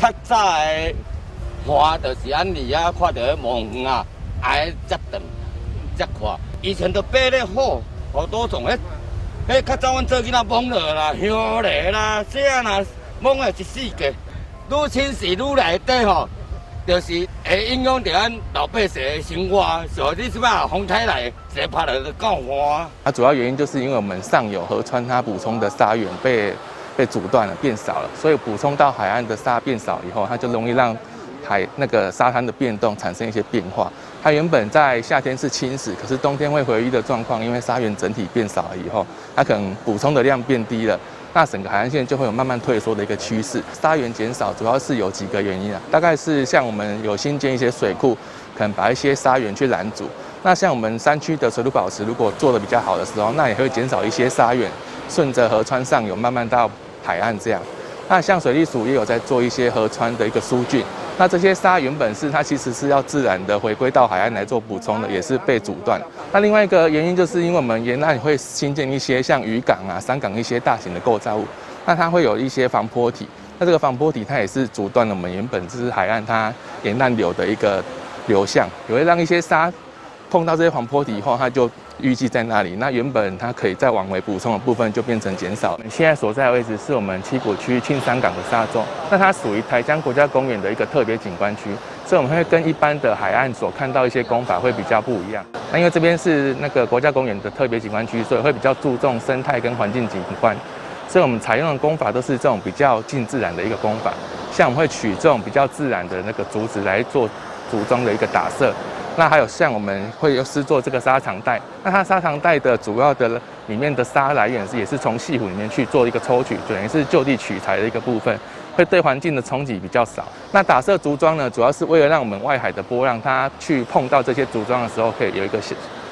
較早的岸就是按呢啊，看著彼望遠啊，愛遮長遮闊。以前都爬咧好，好多種，彼彼較早阮做囡仔摸落啦，香梨啦，啥啦，摸的一世界。愈侵蝕愈內底吼，就是會影響著咱老百姓的生活。像你這擺風颱來，一个拍落就夠岸。它主要原因就是因為我們上游河川它補充的沙源被阻斷了，變少了，所以補充到海岸的沙變少以後，它就容易讓海那個沙灘的變動產生一些變化。它原本在夏天是侵蝕，可是冬天會回淤的狀況，因為沙源整體變少了以後，它可能補充的量變低了，那整個海岸線就會有慢慢退縮的一個趨勢。沙源減少主要是有幾個原因啊，大概是像我們有新建一些水庫，可能把一些沙源去攔阻。那像我們山區的水土保持如果做得比較好的時候，那也會減少一些沙源順着河川上游慢慢到海岸這樣。那像水利署也有在做一些河川的一個疏浚。那這些沙原本是它其實是要自然的回歸到海岸來做補充的，也是被阻斷。那另外一個原因就是因為我們沿岸會新建一些像漁港啊、商港一些大型的構造物，那它會有一些防波堤。那這個防波堤它也是阻斷了我們原本就是海岸它沿岸流的一個流向，也會讓一些沙碰到這些防波堤以後，它就淤積在那裡。那原本它可以再往回補充的部分就變成減少。現在所在的位置是我們七股區慶山港的沙洲，那它屬於台江國家公園的一個特別景觀區，所以我們會跟一般的海岸所看到一些工法會比較不一樣。那因為這邊是那個國家公園的特別景觀區，所以會比較注重生態跟環境景觀，所以我們採用的工法都是這種比較近自然的一個工法，像我們會取這種比較自然的那個竹子來做竹樁的一個打設。那還有像我們會施作這個沙長帶，那它沙長帶的主要的裡面的沙來源是也是從潟湖裡面去做一個抽取，等於是就地取材的一個部分，會對環境的衝擊比較少。那打設竹樁呢，主要是為了讓我們外海的波浪它去碰到這些竹樁的時候，可以有一個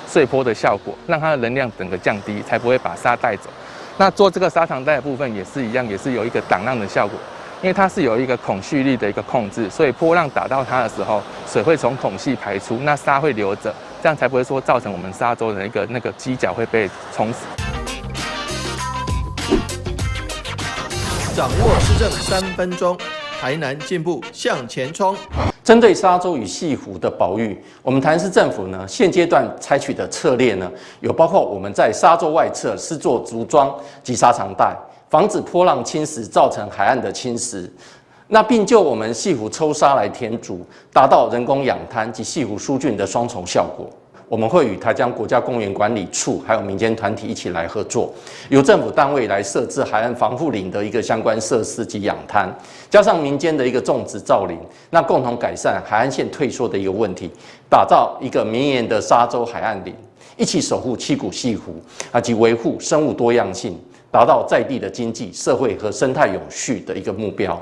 碎波的效果，讓它的能量整個降低，才不會把沙帶走。那做這個沙長帶的部分也是一樣，也是有一個擋浪的效果。因為它是有一個孔隙率的一個控制，所以波浪打到它的時候，水會從孔隙排出，那沙會留着，這樣才不會說造成我們沙洲的一個那個犄角會被沖死。掌握施政3分鐘，台南進步向前衝。針對沙洲與潟湖的保育，我們台南市政府呢現階段採取的策略呢，有包括我們在沙洲外側施作竹樁及沙長帶，防止波浪侵蝕造成海岸的侵蝕，那並就我們潟湖抽沙來填築，達到人工養灘及潟湖疏浚的雙重效果。我們會與台江國家公園管理處還有民間團體一起來合作，由政府單位來設置海岸防護林的一個相關設施及養灘，加上民間的一個種植造林，那共同改善海岸線退縮的一個問題，打造一個綿延的沙洲海岸林，一起守護七股潟湖，以及維護生物多樣性，達到在地的經濟、社會和生態永續的一個目標。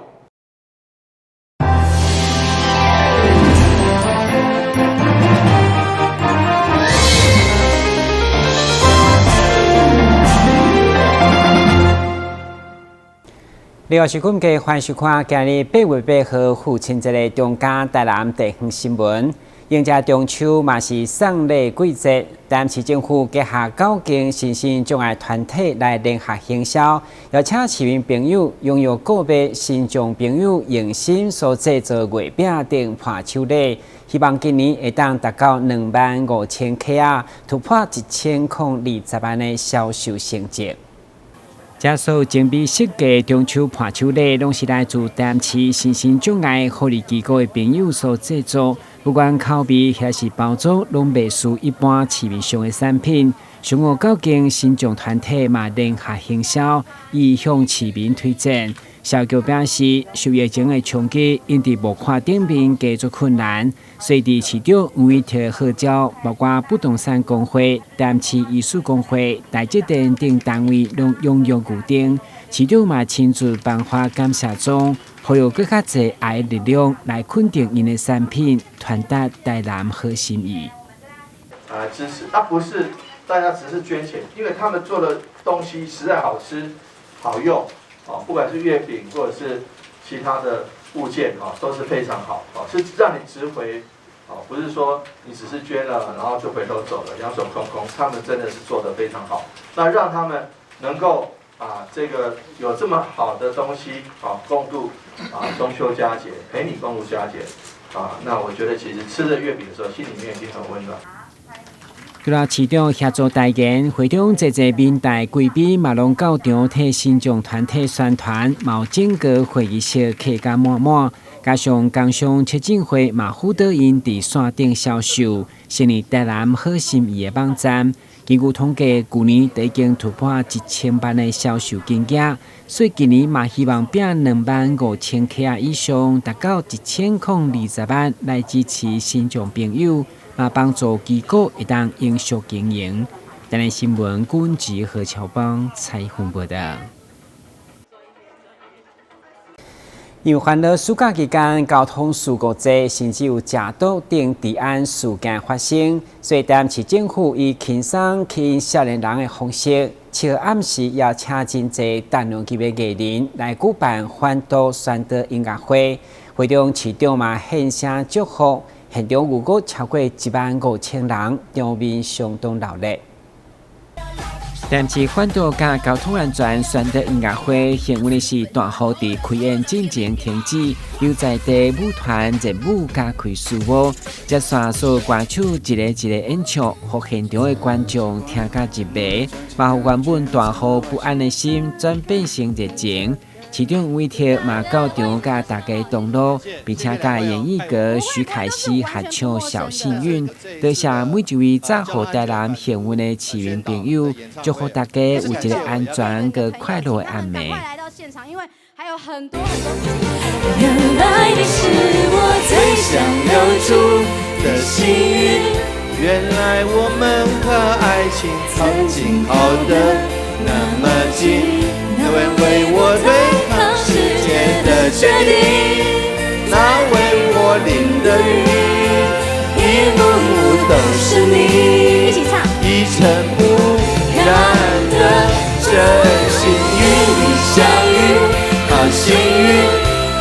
另外是今嘅歡迎收看今日8月8號父親節的中嘉台南地方新聞。迎接中秋嘛是送禮季節，台南市政府結合九間身心障礙團體來聯合行銷，邀請市民朋友踴躍購買身障朋友用心所製作月餅等伴手禮，希望今年會當達到25,000客仔，突破1020萬的銷售成績。這所有精美設計中秋伴手禮，攏是來自台南市身心障礙福利機構的朋友所製作，不管口味抑是包裝，攏袂輸一般市面上的產品。上午九間身障團體嘛聯合行銷，以向市民推薦。社局表示，受疫情的衝擊，𪜶佇募款頂面繼續困難，所以佇市長委託號召，包括不動產公會、台南市醫師公會、台積電等單位，攏踴躍預訂。市長嘛親自頒發感謝狀，呼籲閣較濟愛的力量來肯定𪜶的產品，傳達台南好心意。啊，支持，啊不是大家只是捐錢，因為他們做的東西實在好吃、好用。哦，不管是月餅或者是其他的物件，哦，都是非常好，哦，是讓你值回，哦，不是說你只是捐了，然後就回頭走了，兩手空空。他們真的是做得非常好，那讓他們能夠啊，這個有這麼好的東西，啊，共度啊中秋佳節，陪你共度佳節，啊，那我覺得其實吃著月餅的時候，心裡面已經很溫暖。除了市長協助代言，會中濟濟民代貴賓嘛攏到場替身障團體宣傳，嘛有整個會議室客甲滿滿，加上工商促進會嘛輔導𪜶佇線頂銷售，成立台南好心意的網站。根據統計，舊年就已經突破1000萬的銷售金額，所以今年嘛希望拼25,000克以上，達到1020萬來支持身障朋友，嘛幫助機構會當永續經營。台南新聞君吉何喬邦採訪報道。因為煩惱暑假期間交通事故濟，甚至有食毒等治安事件發生，所以台南市政府以輕鬆吸引少年人的方式，7號暗時邀請真濟重量級的藝人來舉辦反毒宣導音樂會，會中市長嘛獻聲祝福，現場預估超過15000人，場面相當熱鬧。台南市反毒佮交通安全宣導音樂會，幸運的是大雨佇開演進前停止，由在地舞團熱舞佮開序幕，接續所有歌手一个一个演唱，予現場的觀眾聽甲入迷，嘛予原本大雨不安的心轉變成熱情。市長委託嘛到場佮大家同樂，並且佮演藝哥徐凱熙合唱《小幸運》，多謝每一位早予台南幸運的市民朋友，祝福大家有一個安全佮快樂的暗暝。原來你是我最想留住的幸運。原來我們和愛情曾經靠得那麼近。那位為我對抗世界的決定，那為我淋的雨，一幕幕都是你，一起唱，一塵不染的真心與你相遇，好幸運，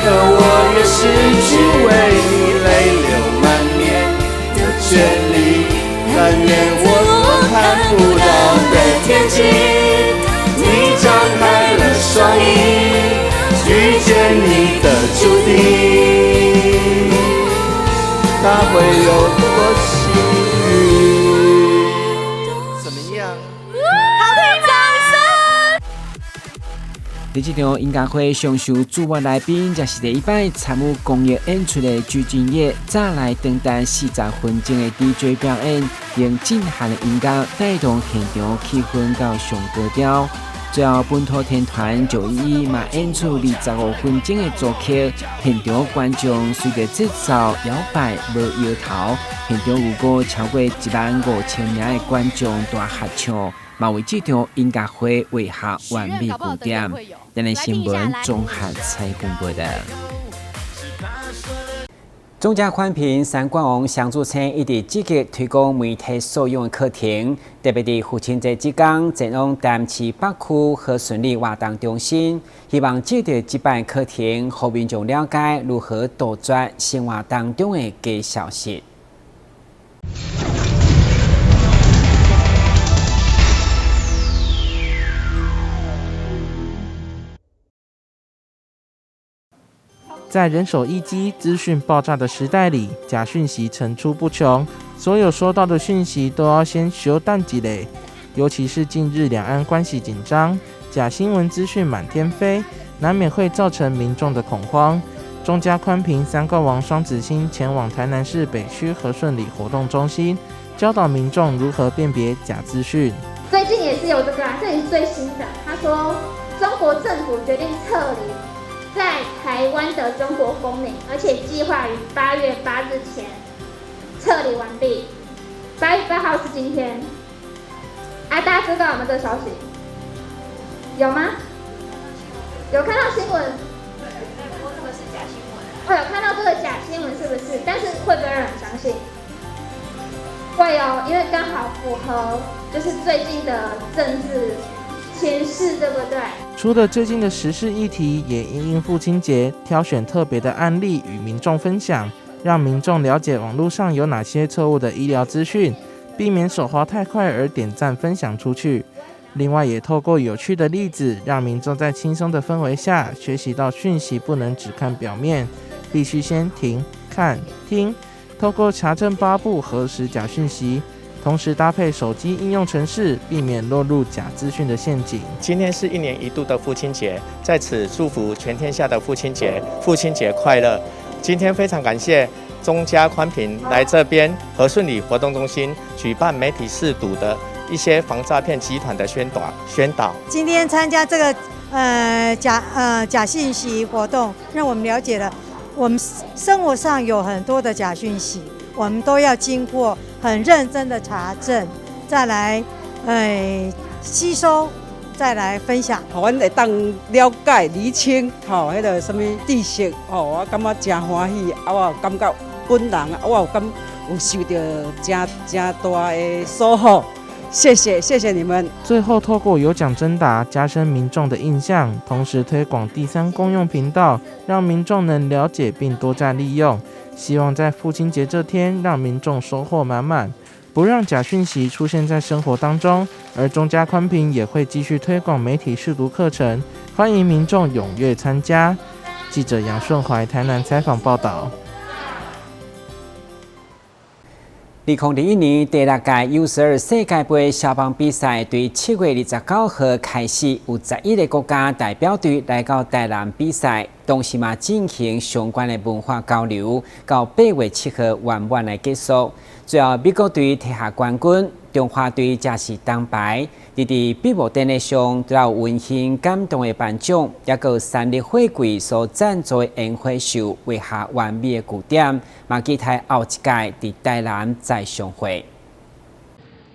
可我也失去為你淚流滿面的權利，但願我看不到的天際。你張開了雙翼，遇見你的注定，他會有多幸運？怎麼樣？好聽，掌聲！佇這場音樂會上受矚目來賓，也是第一擺參與公益演出的鞠婧禕，早來承擔40分鐘的 DJ 表演，用震撼的音樂帶動現場氣氛到上高潮。最後，本土天團911嘛演出25分鐘的組曲，現場觀眾隨著節奏搖擺無搖頭，現場預估超過15000名的觀眾大合唱，嘛為這場音樂會畫下完美句點。台南新聞綜合採訪報道。總召寬頻三冠王雙子星一直積極推廣媒體素養的課程，特別佇父親節這工，前往台南市北區和順里活動中心，希望藉著這擺課程，予民眾了解如何杜絕生活當中的假消息。在人手一機、資訊爆炸的時代裡，假訊息層出不窮，所有收到的訊息都要先相等一下。尤其是近日兩岸關係緊張，假新聞資訊滿天飛，難免會造成民眾的恐慌。中嘉寬頻三冠王雙子星前往台南市北區和順里活動中心，教導民眾如何辨別假資訊。最近也是有這個啊，這也是最新的。他說，中國政府決定撤離在台灣的中國公民，而且計劃於8月8日前撤離完畢。8月8號是今天。啊，大家知道有沒有這個消息？有嗎？有看到新聞？對，不過這個是假新聞。哦，有看到這個假新聞是不是？但是會不會讓人相信？會哦，因為剛好符合就是最近的政治情勢，對不對？除了最近的時事議題，也因應父親節挑選特別的案例與民眾分享，讓民眾了解網絡上有哪些錯誤的醫療資訊，避免手滑太快而點讚分享出去。另外，也透過有趣的例子，讓民眾在輕鬆的氛圍下學習到訊息不能只看表面，必須先停、看、聽，透過查證八步核實假訊息，同時搭配手機應用程式，避免落入假資訊的陷阱。今天是一年一度的父親節，在此祝福全天下的父親節，父親節快樂。今天非常感謝中嘉寬頻來這邊和順里活動中心舉辦媒體識讀的一些防詐騙集團的宣導宣導。今天參加這個假信息活動，讓我們了解了我們生活上有很多的假訊息，我們都要經過很認真的查證，再來吸收，再來分享。予阮會當了解、釐清，吼，彼个啥物知識，吼，我感覺誠歡喜，啊，我有感覺本人，啊，我有感有受著誠誠大的收穫。謝謝，謝謝你們。最後，透過有獎徵答，加深民眾的印象，同時推廣第三公用頻道，讓民眾能了解並多加利用。希望在父親節這天，讓民眾收穫滿滿，不讓假訊息出現在生活當中。而中嘉寬頻也會繼續推廣媒體識讀課程，歡迎民眾踴躍參加。記者楊順懷台南採訪報道。2021年第六屆 U12世界盃消防比賽對7月29號開始，有11個國家代表隊來到台南比賽，同時嘛進行相關的文化交流，到8月7號圓滿來結束。最後，美國隊提下冠軍，中華隊則是銅牌。佇閉幕典禮上，除了溫馨感動的頒獎，抑閣三立火櫃所贊助的煙火秀，畫下完美的句點。嘛期待後一屆佇台南再相會。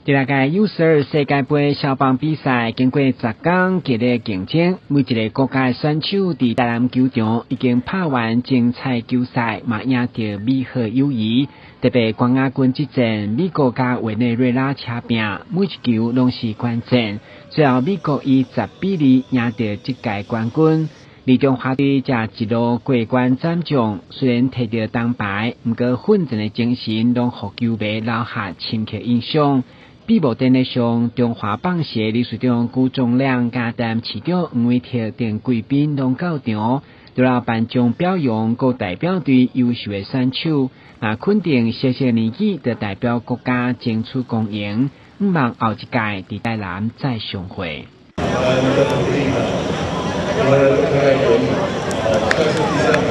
第六屆 U12世界盃消防比賽，經過10天激烈競爭，每一個國家的選手佇台南球場已經拍完精彩球賽，嘛贏得美好友誼。特別冠亞軍之戰，美國佮委內瑞拉車拚，每一球攏是關鍵。最後美國以10比2贏得這屆冠軍。而中華隊則一路過關斬將，雖然提著銅牌，毋過奮戰的精神攏予球迷留下深刻印象。閉幕典禮上，中華棒協理事長辜仲諒佮台南市長黃偉哲等貴賓攏到場，除了頒獎表揚各代表隊優秀的選手，也肯定小小年紀就代表國家爭取光榮，向望後一屆佇台南再相會。你們的努力呢，你們看看有你，算是第三名，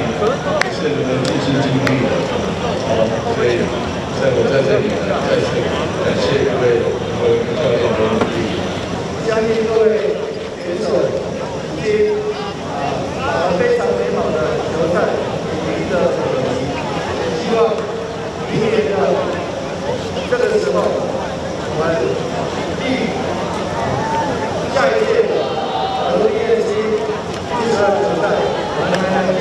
也是你們意志堅定的，好，所以在我在這裡呢，再次感謝各位各位教練的努力。相信各位選手已經打了非常美好的球賽，贏得友誼。希望明年的這個時候，我們第下一屆的 WBC U12球賽，我們台南見。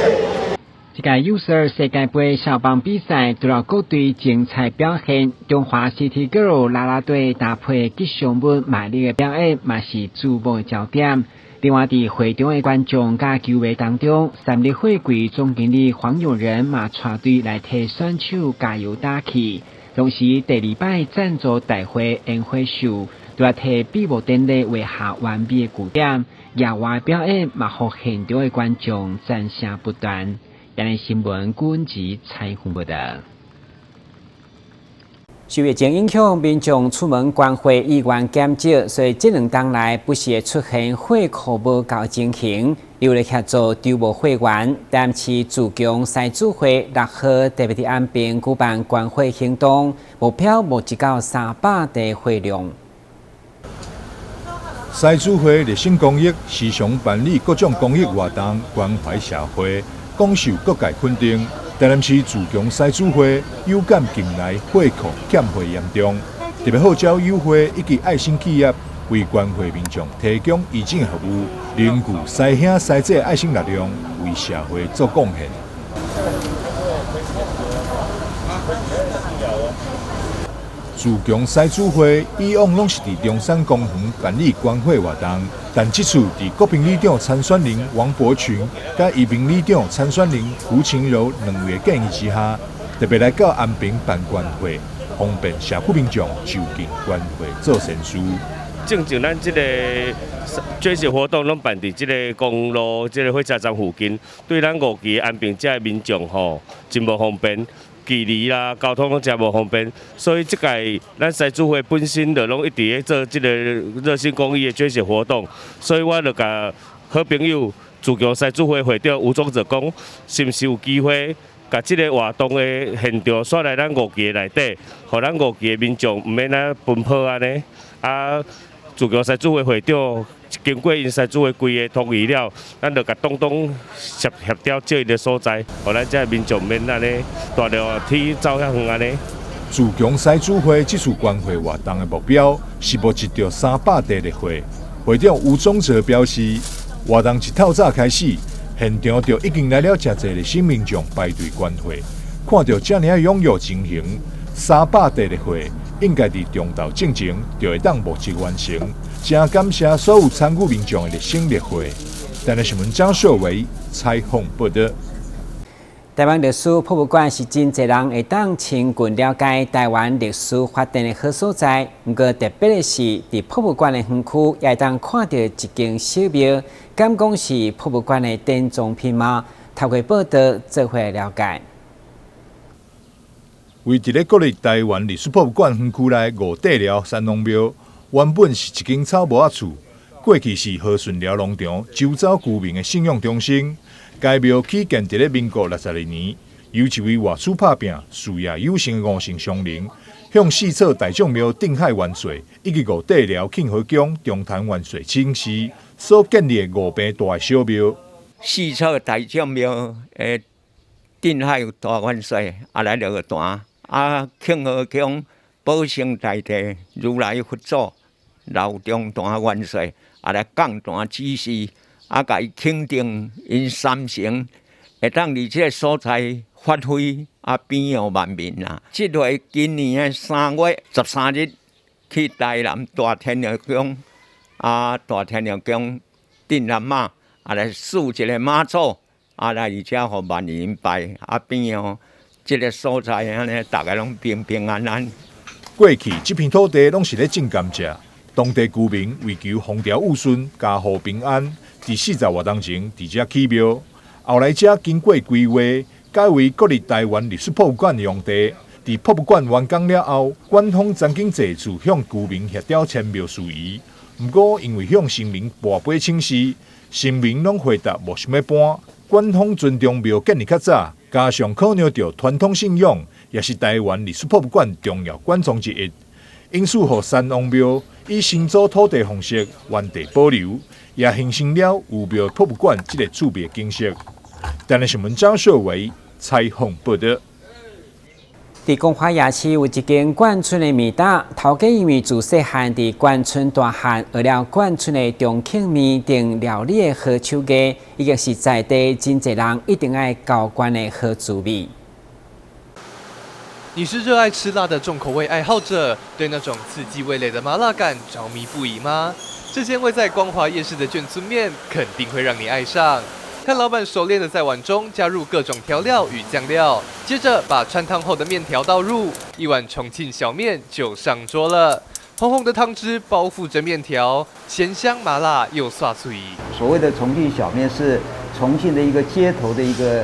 這屆 U12世界盃消防比賽，除了各隊精彩表現，中華 City Girl 啦啦隊搭配吉祥物賣力的表演，嘛是矚目的焦點。另外，佇會場的觀眾佮球迷當中，三立貨櫃總經理黃友仁嘛帶隊來替選手加油打氣。同時，第二擺贊助大會煙火秀，除了替閉幕典禮畫下完美的句點，野外表演嘛，予現場的觀眾讚聲不斷。台南新聞軍籍採訪報道。受疫情影響，民眾出門關貨意願減少，所以這兩冬來不時會出現貨庫無夠情形。有咧協助招募會員，台南市自強獅子會6號特別佇安平舉辦關貨行動，目標募集到300袋貨量。獅子會熱心公益，時常辦理各種公益活動，關懷社會，廣受各界肯定。台南市自強獅子會有感近來貨庫欠貨嚴重，特別號召友會以及愛心企業為關懷民眾提供義診服務，凝聚師兄師姐愛心力量，為社會做貢獻。自強獅子會以往攏是佇中山公園辦理關懷活動，但這次佇國平里長參選人王伯群佮移民里長參選人胡晴柔兩位的建議之下，特別來到安平辦關懷，方便社區民眾就近關懷做善事。正前咱這個捐血活動攏辦佇這个公路、這个火車站附近，對咱五期安平遮的民眾吼，真無方便，距離啦、交通攏誠無方便，所以這屆咱獅子會本身就攏一直咧做這个熱心公益的捐血活動，所以我就共好朋友自強獅子會會長吳宗澤講，是毋是有機會，共這个活動的現場煞來咱五期的內底，予咱五期的民眾毋免啊奔波按呢。啊，自強獅子會會長經過𪜶獅子會規个同意了，咱就共東東協協調借一个所在，予咱遮民眾毋免按呢大熱天走遐遠按呢。自強獅子會這次捐血活動的目標是募集著300袋的血。會長吳宗澤表示，活動一透早開始，現場就已經來了誠濟熱心民眾排隊捐血，看著遮爾仔踴躍情形，300袋的血應該佇中晝進前就會當募集完成。誠感謝所有參與民眾的熱心熱血。台南新聞張秀維採訪報道。台灣歷史博物館是真濟人會當親近了解台灣歷史發展的好所在。毋過特別的是，佇博物館的園區也會當看著一間小廟，敢講是博物館的典藏品嗎？透過報道做伙了解。位佇咧國立台灣歷史博物館園區內五塊寮山王廟，原本是一間草帽仔厝，過去是和順寮農場周遭居民的信仰中心。該廟起建佇咧民國62年，由一位外出拍拚、事業有成的吳姓商人，向四草大將廟鎮海元帥以及五塊寮慶和宮中壇元帥請示所建立的五坪大的小廟。四草大將廟的鎮海大元帥啊來落壇，啊慶和宮保生大帝如來佛祖老中壇元帥啊來降壇指示。啊，共伊肯定，𪜶三神會當佇這个所在發揮啊，庇佑萬民啊。這回今年的3月13日去台南大天后宮啊，大天后宮鎮南媽啊來賜一个媽祖啊來佇遮予萬民拜啊，庇佑這个所在按呢，逐家攏平平安安。過去這片土地攏是咧種甘蔗，當地居民為求風調雨順、家戶平安，佇40外冬前佇遮起廟。後來遮經過規劃，改為國立台灣歷史博物館用地。佇博物館完工了後，館方曾經濟次向居民協調遷廟事宜，毋過因為向神明跋杯請示，神明攏回答無想欲搬。館方尊重廟建立較早，加上考量著傳統信仰，也是台灣歷史博物館重要館藏之一，因此予山王廟以新租土地方式原地保留，也形成了有廟博物館這个趣味景色。台南新聞張秀維採訪報道。佇光華夜市有一間冠春的麵搭，頭家因為自細漢佇冠春大漢，學了冠春的重慶麵等料理的好手藝，已經是在地真濟人一定愛交關的好滋味。你是熱愛吃辣的重口味愛好者，對那種刺激味蕾的麻辣感着迷不已嗎？這間位在光華夜市的眷村麵肯定會讓你愛上。看老闆熟練的在碗中加入各種調料與醬料，接着把汆燙後的麵條倒入，一碗重慶小麵就上桌了。紅紅的湯汁包覆着麵條，鹹香麻辣又酥脆。所謂的重慶小麵是重慶的一個街頭的一個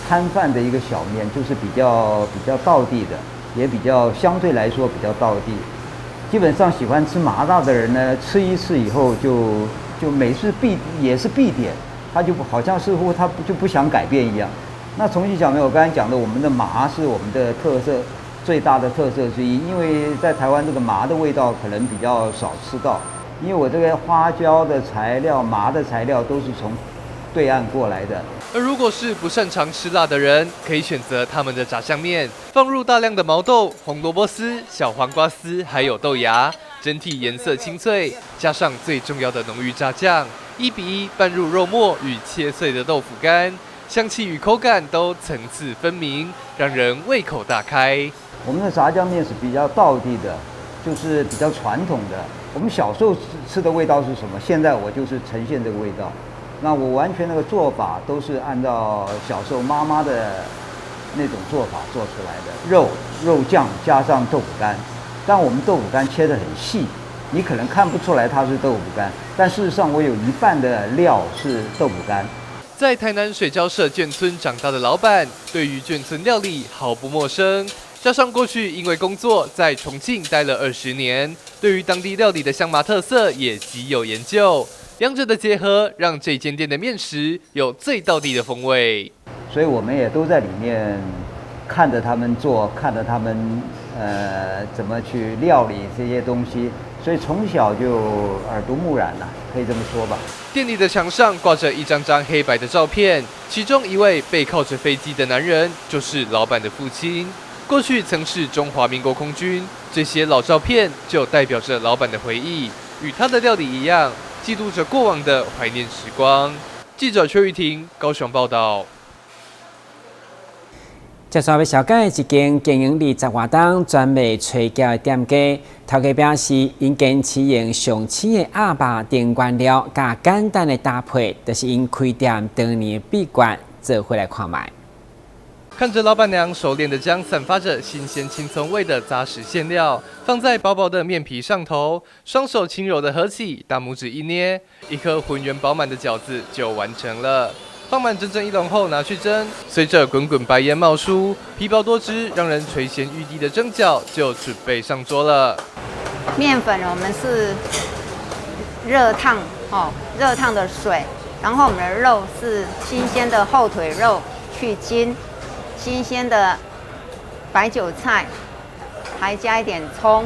攤販的一個小麵，就是比較道地的，也比較相對來說比較道地。基本上喜歡吃麻辣的人呢，吃一次以後就每次必也是必點。他就好像似乎他就不想改變一樣。那重慶小麵，我剛才講的，我們的麻是我們的特色，最大的特色之一。因為在台灣這個麻的味道可能比較少吃到，因為我這個花椒的材料、麻的材料都是從對岸過來的。而如果是不擅長吃辣的人，可以選擇他們的炸醬麵，放入大量的毛豆、紅蘿蔔絲、小黃瓜絲，還有豆芽，整體顏色清脆，加上最重要的濃郁炸醬。1比1拌入肉末與切碎的豆腐乾，香氣與口感都層次分明，讓人胃口大開。我們的炸醬麵是比較道地的，就是比較傳統的。我們小時候吃的味道是什麼？現在我就是呈現這個味道。那我完全那個做法都是按照小時候媽媽的那種做法做出來的。肉醬加上豆腐乾，但我們豆腐乾切得很細。你可能看不出來它是豆腐乾，但事實上我有一半的料是豆腐乾。在台南水交社眷村長大的老闆，對於眷村料理毫不陌生。加上過去因為工作在重慶待了20年，對於當地料理的香麻特色也極有研究。兩者的結合，讓這間店的麵食有最道地的風味。所以我們也都在裡面看着他們做，看着他們怎麼去料理這些東西，所以從小就耳濡目染了，可以這麼說吧。店裡的牆上掛着一張張黑白的照片，其中一位背靠着飛機的男人就是老闆的父親，過去曾是中華民國空軍。這些老照片就代表着老闆的回憶，與他的料理一樣，記錄着過往的懷念時光。記者邱玉婷高雄報道。接下來紹介一間經營20外冬專賣炊餃的店家，頭家表示，𪜶堅持用上鮮的鴨肉當原料，佮簡單的搭配，就是𪜶開店多年的秘訣，做伙來看覓。看着老闆娘熟練的將散發着新鮮青蔥味的紮實餡料放在薄薄的麵皮上頭，雙手輕柔的合起，大拇指一捏，一顆渾圓飽滿的餃子就完成了。放滿整整一籠後，拿去蒸，隨着滾滾白煙冒出，皮薄多汁，讓人垂涎欲滴的蒸餃就準備上桌了。麵粉我們是熱燙哦，熱燙的水，然後我們的肉是新鮮的後腿肉去筋，新鮮的白韭菜，還加一點蔥，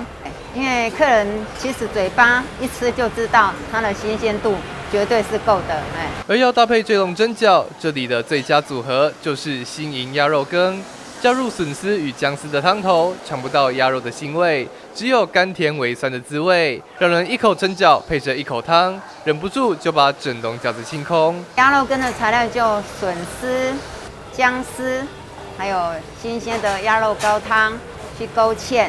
因為客人其實嘴巴一吃就知道它的新鮮度。絕對是夠的，哎。而要搭配這籠蒸餃，這裡的最佳組合就是新營鴨肉羹，加入筍絲與薑絲的湯頭，嘗不到鴨肉的腥味，只有甘甜微酸的滋味，讓人一口蒸餃配着一口湯，忍不住就把整籠餃子清空。鴨肉羹的材料就筍絲、薑絲，還有新鮮的鴨肉高湯去勾芡，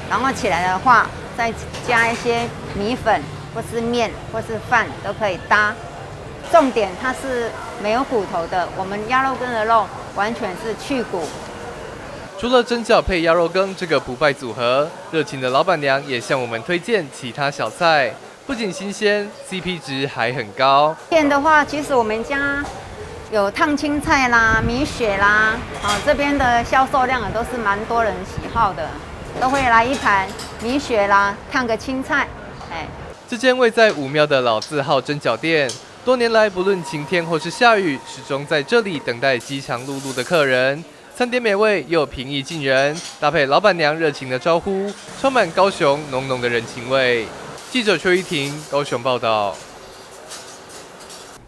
然後起來的話，再加一些米粉，或是麵，或是飯都可以搭。重點它是沒有骨頭的，我們鴨肉羹的肉完全是去骨。除了蒸餃配鴨肉羹這個不敗組合，熱情的老闆娘也向我們推薦其他小菜，不僅新鮮，CP 值還很高。麵的話，其實我們家有燙青菜啦、米血啦，啊，這邊的銷售量也都是蠻多人喜好的，都會來一盤米血啦，燙個青菜，哎。這間位在武廟的老字號蒸餃店，多年來不論晴天或是下雨，始終在這裡等待飢腸轆轆的客人。餐點美味又平易近人，搭配老闆娘熱情的招呼，充滿高雄濃濃的人情味。記者邱依婷高雄報道。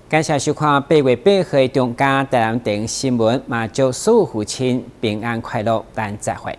感謝收看8月8號的中嘉台南電視新聞，嘛祝所有父親平安快樂，咱再會。